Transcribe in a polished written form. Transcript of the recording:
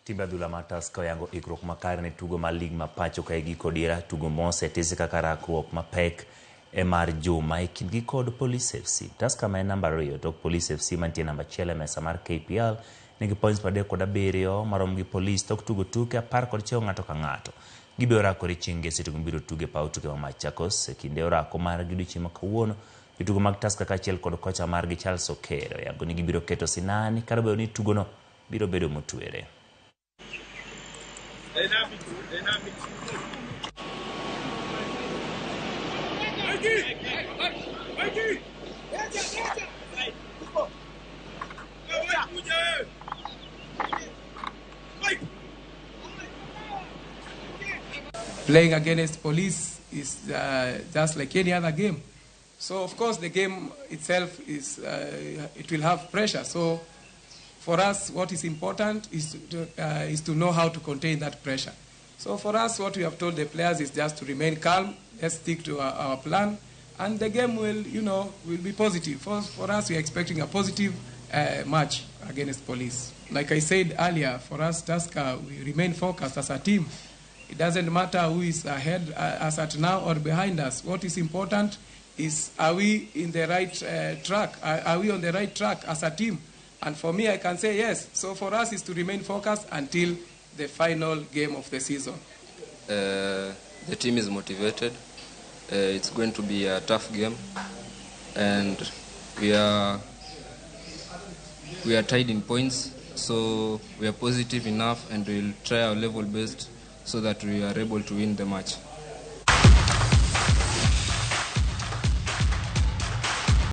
Timbe adhula mar Tusker oyango ikruok makare ne tugo mar lig ma pacho ka giko diera tugo mosetisi kaka rakruok mapek e mar juma e kindgi kod Police FC. Tusker ma en namba 2 tok Police FC mantie namba 1 e mesa mar KPL nigi points 37 marom gi Police tok tugo tuke 11 ng'ato ka ng'ato. Gibiro rakore chieng' ngeso e tugo mibiro tuge paw tuke ma Machakos e kinde orako margi odiochieng' ma kawuono. Jotugo mag Tusker kaachiel kod kocha margi Charles Okere oyango ni gibiro keto sinani kar obedo ni tugono biro bedo motwere. Playing against Police is just like any other game. So of course the game itself is, it will have pressure. So for us, what is important is to know how to contain that pressure. So for us, what we have told the players is just to remain calm. Let's stick to our plan, and the game will be positive. For us, we are expecting a positive match against Police. Like I said earlier, for us, Tusker, we remain focused as a team. It doesn't matter who is ahead as at now or behind us. What is important is, are we in the right track? Are we on the right track as a team? And for me, I can say yes. So for us, is to remain focused until the final game of the season. The team is motivated. It's going to be a tough game, and we are tied in points, so we are positive enough, and we'll try our level best so that we are able to win the match.